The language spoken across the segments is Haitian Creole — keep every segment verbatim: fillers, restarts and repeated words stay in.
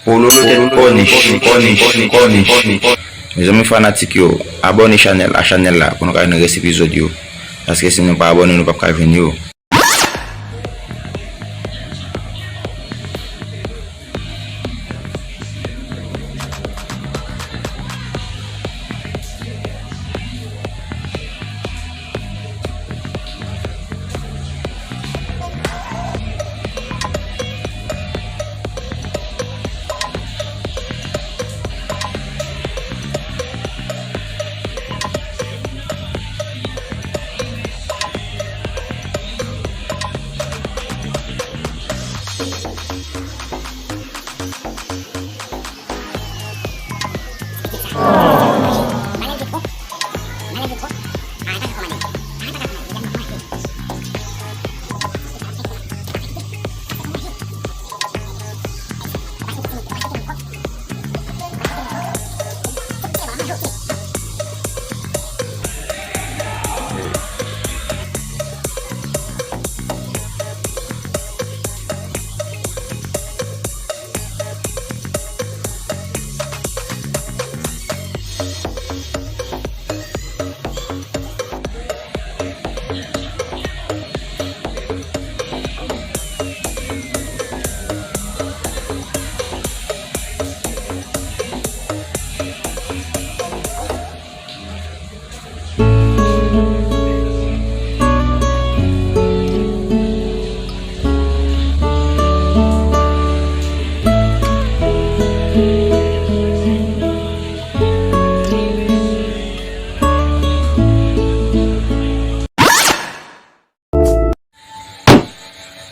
Pololo tèt kònich, kònich, kònich. Mezanmi fanatik yo, abòne chanèl a chanèl la pou nou ka jwenn rès epizòd yo. Paske si nou pa abòne, nou p ap ka jwenn yo.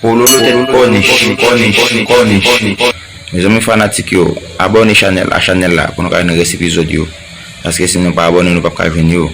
Pololo tèt kònich, kònich, kònich. Mezanmi fanatik yo, abòne chanèl a chanèl la pou nou ka jwenn rès epizòd yo. Paske si nou pa abòne, nou p ap ka jwenn yo.